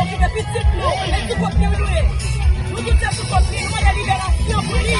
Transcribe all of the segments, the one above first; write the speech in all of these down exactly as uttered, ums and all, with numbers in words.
Pitit nou, e sou kont li nou ye. Nou tout se sou kont li, nou mande liberasyon pou li.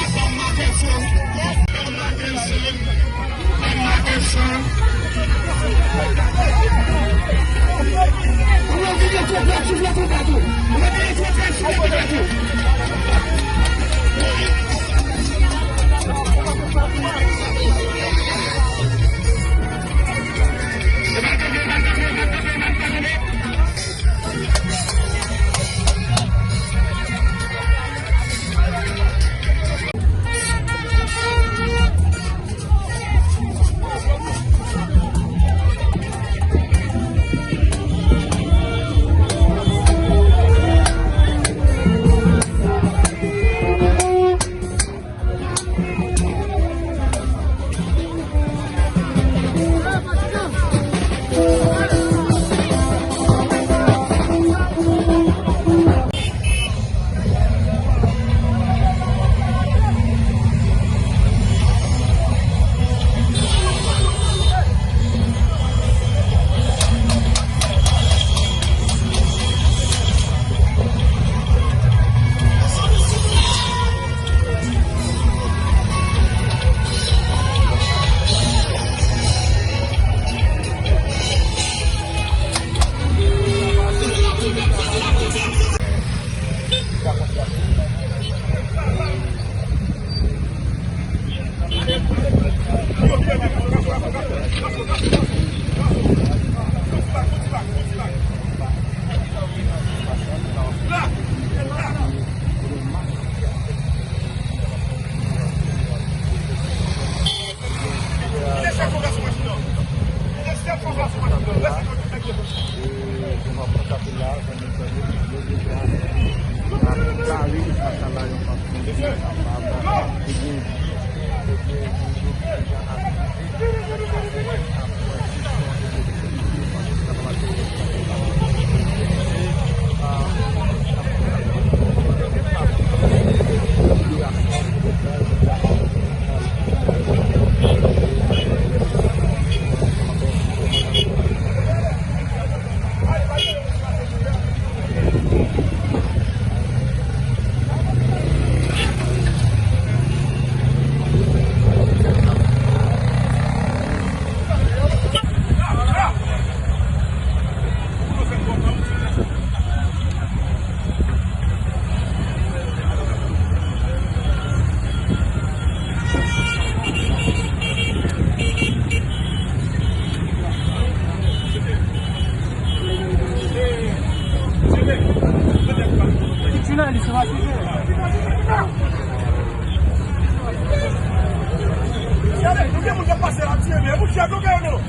Gade, nou gen moun k ap pase la, tiye, men moun fè bloke yo non.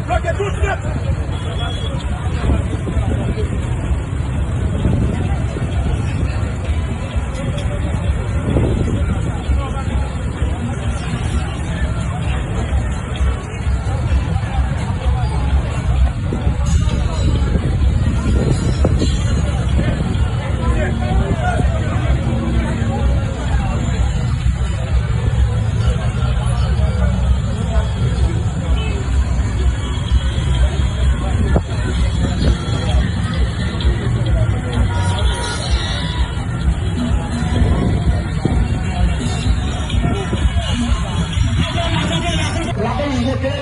Bloke douz mèt. Lapolis bloke,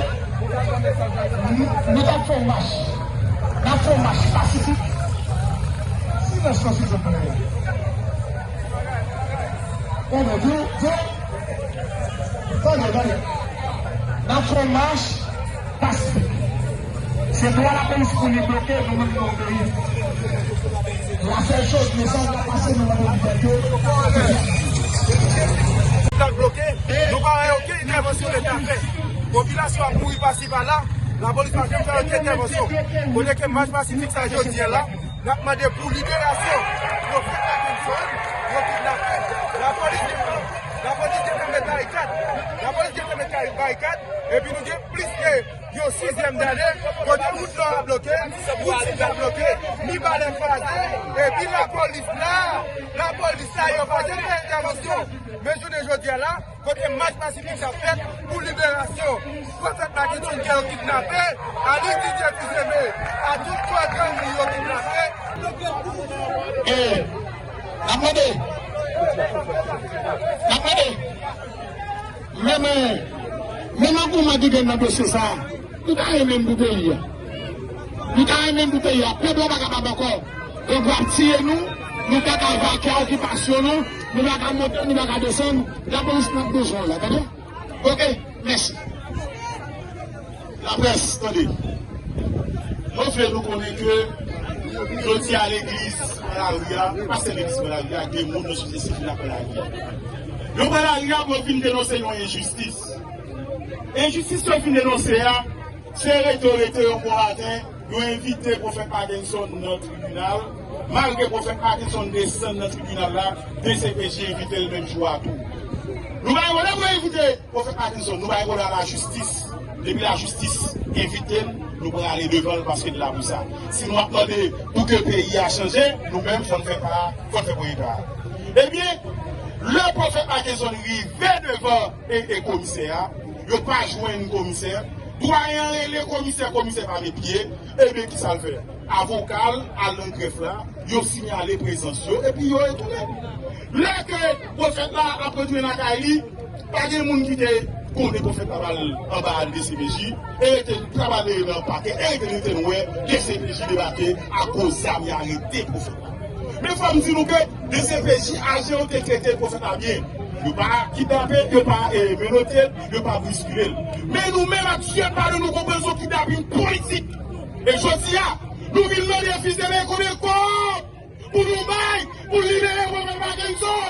nou, nou t ap fè yon mach. N ap fè yon mach pasifik. Silans lan, silvouplè. Tande, di, di. Tande, tande. N ap fè yon mach pasifik. Se dwa lapolis pou li bloke nou menm nan yon peyi. La sèl choz, mesaj la pase, nou mande libète. Leta bloke, nou pa wè okenn entèvansyon leta fè. Popilasyon ap mouri pasi pala, lapolis pa janm fè okenn entèvansyon. Kote ke mach pasifik sa jodi a la, n ap mande pou liberasyon Prophet Mackenson, yo kidnape. Lapolis gentan, lapolis gentan met barikad. Lapolis gentan met barikad. Epi nou gen plis ke yon sizyèm dane, kote wout nò a bloke, wout sid la bloke, ni balè kwaze, epi lapolis la, lapolis la, yo pa janm fè entèvansyon. Men jounen jodi a la, kote mach pasifik ap fèt pou liberasyon Prophet Mackenson ke yo kidnape, Alice Didier Fils-Aimé, a tout kò gang li yo kidnape. Mande. N ap mande. Men, men, men nan moman ki gen nan dosye sa a, nou ta renmen pou peyi a. Nou ta renmen pou peyi a. Pèp la pa kapab ankò. Gang yo ap tiye nou, nou pa ka evakye okipasyon nou, nou pa ka monte, nou pa ka desann. Lapolis n ap bezwen w la, tande? Ok, mèsi. Laprès, tande. Mwen vle nou konnen ke jodi a legliz pran lari a, pastè legliz pran lari a, gen moun nan sosyete sivil la pran lari a. Yo pran lari a pou yo vin denonse yon enjistis. Enjistis yo vin denonse a, se rete yo rete yon bon maten, yo envite pwofèt Parkinson nan tribinal. Malgre pwofèt Parkinson desann nan tribinal la, D C P J envite l menm jou a tou. Nou pa gen pwoblèm pou yo envite pwofèt Parkinson, nou pa gen pwoblèm ak lajistis. Depi lajistis envite n, nou prale devan l paske n la pou sa. Si nou ap mande pou ke peyi a chanje, nou menm fò n fè pa, fò n fè premye pa a. Ebyen, lè pwofèt Parkinson rive devan e, e komisè a, yo pa jwenn komisè. Dwayen an rele komisè, komisè pa met pye. Ebyen, kisa l fè? Avoka l al nan grèf la, yo siyale prezans yo, epi yo retounen. Lè ke pwofèt la ap retounen lakay li, pa gen moun ki te konnen pwofèt la pral anba D C P J, e rete l pral ale nan pakè, e rete l rete l wè D C P J debake ak gwo zam, y arete pwofèt la. Men fò m di nou ke D C P J ajan yo te trete pwofèt la byen. Yo pa kidnape, yo pa, eh, menote l, yo pa bouskile l. Men nou menm aktyèl pa nou, nou konprann se yon kidnaping politik. E jodi a, nou vin mande Fils d'Aimé konbyen kòb pou nou bay pou libere pwofèt Parkinson.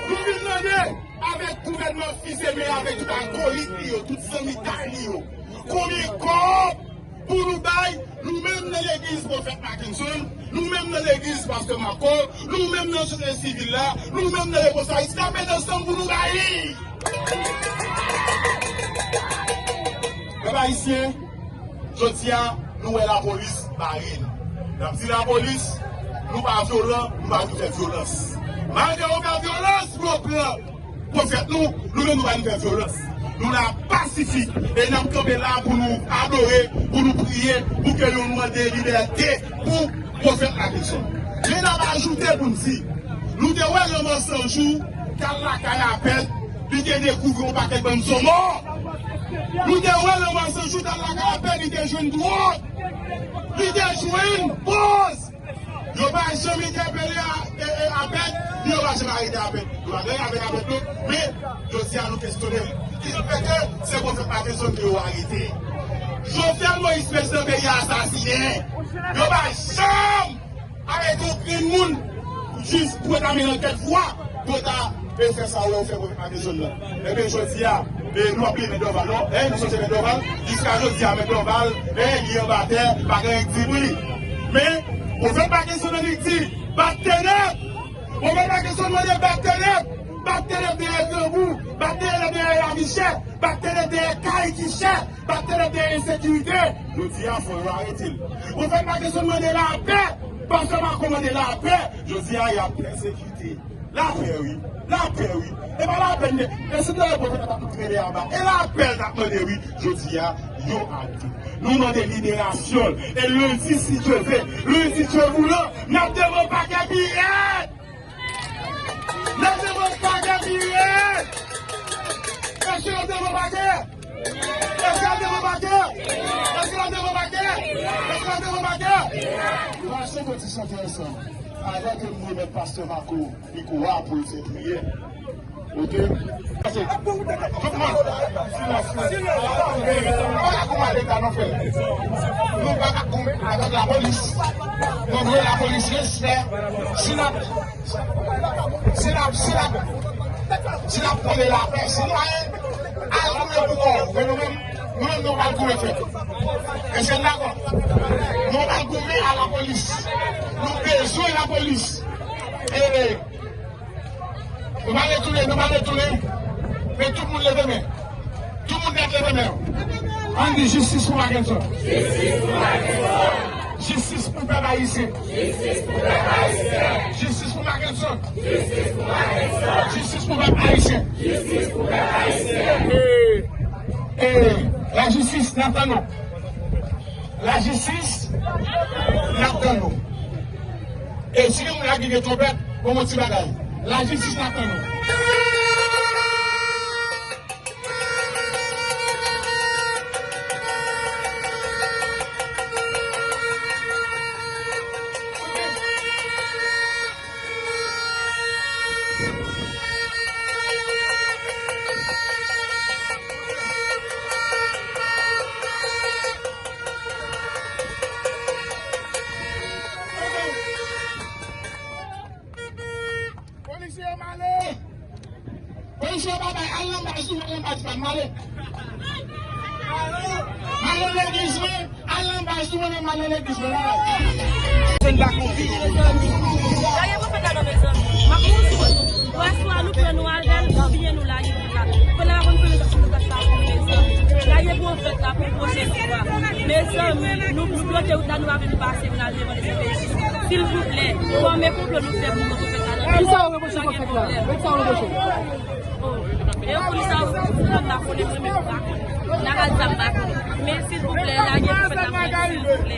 Nou vin mande avèk gouvènman Fils d'Aimé, avèk tout akolit li yo, tout zanmitay li yo, konbyen kòb pou nou bay, nou menm nan legliz pwofèt Parkinson, nou menm nan legliz pastè Marco, nou menm nan sosyete sivil la, nou menm nan Reposaris, n ap mete ansanm pou nou bay li. Pèp ayisyen, jodi a, nou wè lapolis bare n. N ap di lapolis, nou pa vyolan, nou pa vin fè vyolans. Malgre yo fè vyolans pou yo pran pwofèt nou, nou menm nou pa vin fè vyolans. Nou la pasifik e n ap kanpe la pou nou adore, pou nou priye, pou ke nou mande libète pou pwofèt Parkinson. Men n ap ajoute pou n di, nou te wè Lanmò San Jou t al lakay Abèd, li te dekouvri yon pakèt bann zonmò. Nou te wè Lanmò San Jou t al lakay Abèd, li te jwenn dwòg, li te jwenn poz. Yo pa janm entèpele a, e, e, Abèd, ni yo pa janm arete Abèd. Yo pa gen anyen avèk Abèd non, men jodi a nou kesyone l. Ki fè ke se pwofèt Parkinson ke yo arete. Jovenel Moïse prezidan peyi a asasinen. Yo pa janm arete yon grenn moun jis pou yo ta mennen ankèt vwa, pou yo ta e fè sa yo fè pwofèt Parkinson nan. Ebyen, jodi a, e, nou ap bliye Mèt Dorval, non? E, nou sonje Mèt Dorval? Jiska jodi a, Mèt Dorval, e, li anba tè, pa gen anyen k di pou li. Men, pwofèt Parkinson nan li di, bat tenèb! Pwofèt Parkinson mande bat tenèb! Bat tenèb dèyè grangou, bat tenèb dèyè lavi chè, bat tenèb dèyè kay ki chè, bat tenèb dèyè ensekirite. Jodi a, fò yo arete l. Pwofèt Parkinson mande lapè, pastè Marco mande lapè. Jodi a, y ap pèsekite. Lapè wi, lapè wi. E pa lapè n de, e si te pwofèt la t ap rele anba, e lapè l t ap mande wi. Jodi a, yo arete. Nou mande liberasyon l. E lendi, si Dye ve, lendi, Dye voulan, n ap devan pakè pi rèd. N ap devan pakè pi rèd. Èske n ap devan pakè? Èske n ap devan pakè? Èske n ap devan pakè? Èske n ap devan pakè? Nou pral chante yon ti chante ansanm. Avan ke m remèt pastè Marco mikwo a pou l fè priyè. Ok? Pase. Tout moun. Silans, silans. Nou pa ka goumen. Nou pa ka goumen avèk lapolis. Nou dwe lapolis respè. Si n ap, si n ap, si n ap, si n ap konnen lapè, si nou al goumen pou kò, men nou menm, nou menm nou pral goumen frè. Èske n dakò? Nou pral goumen a lapolis. Nou bezwen lapolis. E, Nou pa retounen, nou pa retounen. Men tout moun leve men. Tout moun nèt leve men. Ann di jistis pou Parkinson. Jistis pou pèp ayisyen. Jistis pou Parkinson. Jistis pou pèp ayisyen. E, e, lajistis, n ap tann nou. Lajistis, n ap tann nou. E si gen moun la ki gen twonpèt, bon, bon ti bagay. Lajistis, n ap tann nou. Polisye yo male! Polisye yo pa bay, al nan baz nou, al nan baz pa n male. Al nan legliz mwen, al nan baz nou, mwen menm al nan legliz mwen. Jèn pa konvi. Lage pwofèt la non, mezanmi. M ap mouri. Bwè swa nou pran nou avè l, konbyen nou lage pwofèt la. Fò n al konn konnen sa nou gad pa pou mezanmi. Lage pwofèt la pou pwochèn fwa. Mezanmi, nou, nou bloke wout la, nou pa vle nou pase, nou al devan D C P J. Silvouplè, fòme konplo nou fè pou nou pwofèt la. Kisa w reproche pwofèt la? Kisa w reproche? Oh. E yo konn sa, ou konn la konnen mwen menm pa konnen. N a ka di sa m pa konnen. Men silvouplè, lage pwofèt la pou mwen, silvouplè.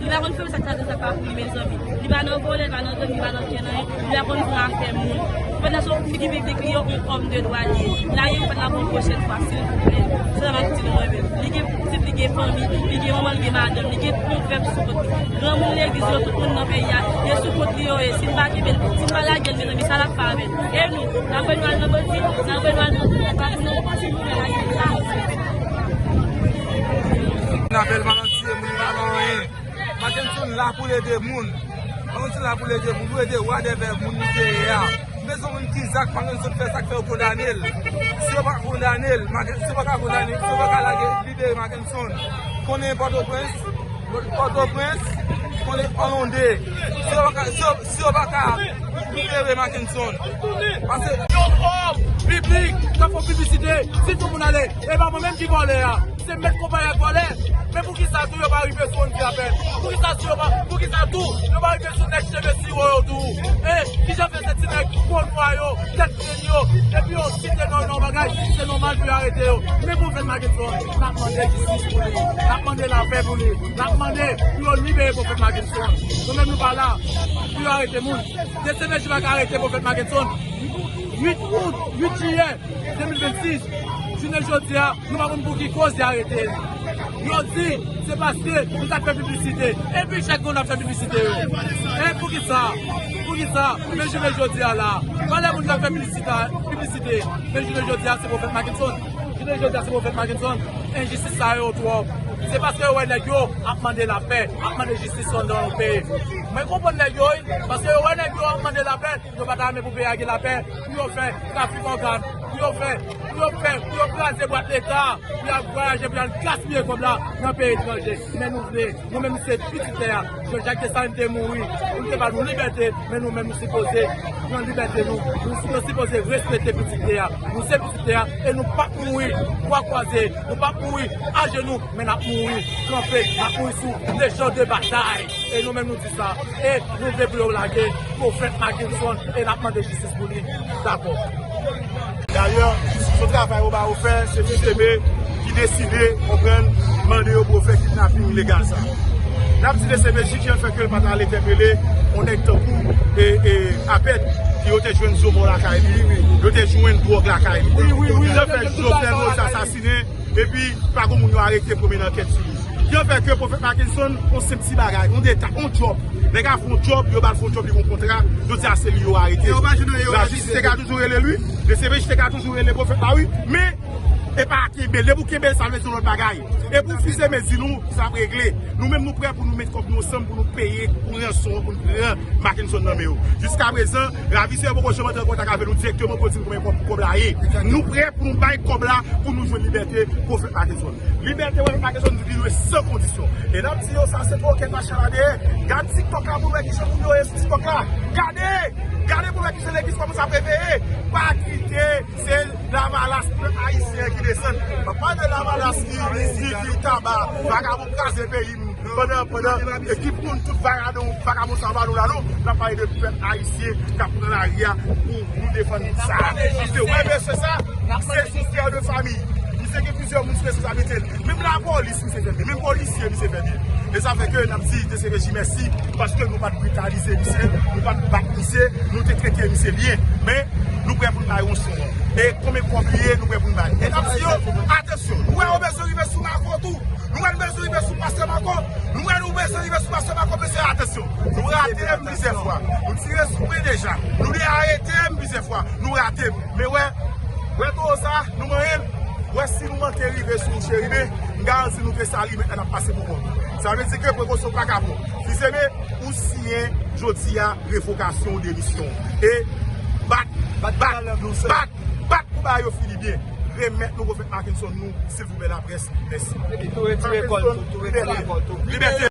Li pa konn fè sa k sa de sa pa pou li, mezanmi. Li pa nan vòlè, li pa nan gang, li pa nan kenanyen. Li pa konn pran afè moun. Pandan se yon figi piblik li ye, yon òm de dwa li ye. Lage pwofèt la pou yon pwochèn fwa, silvouplè. Se sa m ap di nou mwen menm. Li gen pitit, li gen fanmi, li gen manman, li gen madanm, li gen pwofèt sou kont li. Granmoun legliz yo, tout moun nan peyi a, yo sou kont li yo ye. Si n pa kenbe l, si n pa lage l, mezanmi, sa n ap fè avè l? E nou, n ap voye nou al nan bandi, n ap voye nou al nan prizon, pa di nou, pa di nou, pa di nou. N ap fè l pa nan tiye moun, pa nan anyen. Mackenson la pou l ede moun. Mackenson la pou l ede moun, pou l ede wadèvè moun li te ye a. Bezwen moun ki zak Mackenson fè sa k fè yo kondane l. Si yo pa kondane l, Mackenson, si yo pa ka kondane l, si yo pa ka lage, libere Mackenson. Konnen Pòtoprens, Pòtoprens, konnen Òlande. Si yo pa ka, si yo, si yo pa ka libere Mackenson. Paske yon òm piblik k ap fè piblisite, si tout moun ale, e pa mwen menm ki vòlè a. Se mèt konpayi ak vòlè. Men poukisa tou yo pa rive sou Andy Appel? Poukisa tou yo pa, poukisa tou yo pa rive sou nèg cheve siwo yo tou? E kijan fè se ti nèg pòl nwa yo, tèt grenn yo, epi yo site non, non bagay, se nòmal pou yo arete yo. Men pwofèt Mackenson, n ap mande jistis pou li, n ap mande lapè pou li, n ap mande pou yo libere pwofèt Mackenson. Nou menm nou pa la pou yo arete moun. D C P J pa ka arete pwofèt Mackenson. Uit out, uit jiyè de mil vennsis, jounen jodi a, nou pa konn pou ki koz y arete l. Yo di, se paske nou t ap fè piblisite. Epi chak moun ap fè piblisite yo. E poukisa? Poukisa? Men jounen jodi a la, valè moun k ap fè piblisite, piblisite. Men jounen jodi a, se pwofèt Mackenson. Jounen jodi a, se pwofèt Mackenson. Enjistis sa yo twòp. Se paske yo wè nèg yo ap mande lapè, ap mande jistis anndan yon peyi. Mwen konprann nèg yo, wi, paske yo wè nèg yo ap mande lapè, yo pa ta renmen pou peyi a gen lapè, pou yo fè trafik ògàn, pou yo fè, pou yo fè, pou yo kraze bwat leta, pou y al vwayaje, pou y al gaspiye kòb la nan peyi etranje. Men nou vle, nou menm se pitit tè a. Jean Jacques Dessalines te mouri pou l te ba nou libète, men nou menm nou sipoze pran libète nou. Nou, nou sipoze respekte pitit tè a. Nou se pitit tè a e nou p ap mouri bwa kwaze, nou p ap mouri ajenou, men n ap mouri kanpe, n ap mouri sou le champ de bataille. E nou menm nou di sa. E nou vle pou yo lage pwofèt Mackenson e n ap mande jistis pou li. Dakò. Dayè, se yon travay Obaro fè, se Fish T V ki deside, konprann, mande yo pou yo fè kidnaping ilegal sa. N ap di D C P J ki fè ke l pa t al entèpele yon nèg tankou, e, e, Apèd, ke yo te jwenn zo mò lakay li, yo te jwenn dwòg lakay li. Wi, wi, wi. Ki fè Jovenel Moïse asasinen, epi pa gen moun yo arete pou mennen ankèt sou li. Ki fè ke pwofèt Mackenson, yon senp ti bagay, yon deta, yon djòb. Nèg la fè yon djòb, yo ba l fè yon djòb, li gen yon kontra, yo di a se li yo arete. Lajistis te ka toujou rele l, wi. D C P J te ka toujou rele pwofèt la, wi. Men, e pa kenbe l. Depi w kenbe l, sa vle di yon lòt bagay. E pou fize mezi nou, sa ap regle. Nou menm, nou prè pou nou met kòb nou ansanm, pou nou peye, pou ranson an, pou nou pran Mackenson nan men yo. Jiskaprezan, ravisè yo poko janm antre an kontak avè nou dirèkteman pou yo di nou konbyen kòb, kòb la ye. Nou prè pou nou bay kòb la, pou nou jwenn libète pwofèt Mackenson. Libète pwofèt Mackenson, nou di nou san kondisyon. E n ap di yo, sa se pokèt machann la dèyè. Gad TikTok la pou nou wè kijan moun yo ye sou TikTok la. Gade! Gade pou nou wè kijan legliz kòmanse ap reveye. Pa kite, se lavalas pèp ayisyen ki desann. Pa pale de lavalas ki, ki, ki taba, vagabon kraze peyi m. Pandan, pandan, e ki pou nou tout vagabon, vagabon sa ba nou la non, n ap pale de pèp ayisyen k ap pran lari a pou nou defann sa. Paske wè mesye sa, se yon pè de fanmi. Li Misye gen plizyè moun sou responsablite l. Menm lapolis, misye fè byen. Menm polisye, misye fè byen. E sa fè ke n ap di D C P J mèsi, paske nou pa t britalize misye, nou pa t bat misye, nou te trete misye byen. Men, nou prè pou n bay yon son. E konbyen kòb li ye, nou prè pou n bay. E n ap di yo, atansyon, nou wè yo bezwen rive sou Mako tou. Nou wè nou bezwen rive sou pastè Mako. Nou wè nou bezwen rive sou pastè Mako, mesye, atansyon. Nou rate m plizyè fwa. Nou tire sou mwen deja. Nou te arete m plizyè fwa. Nou rate m. Men wè, wè towo sa, nou manyen l. Wè si nou manke rive sou Cheriben, m garanti nou ke sa li menm n ap pase pou kont. Sa vle di ke prekosyon pa ka pran. Fils Aimé, ou siyen jodi a revokasyon w, demisyon w. E bat, bat, bat, bat, bat pou bagay yo fini byen. Remèt nou pwofèt Mackenson nou, silvouplè, laprès. Mèsi. Epi tou retire kòl tou, tou retire kòl tou. Libète.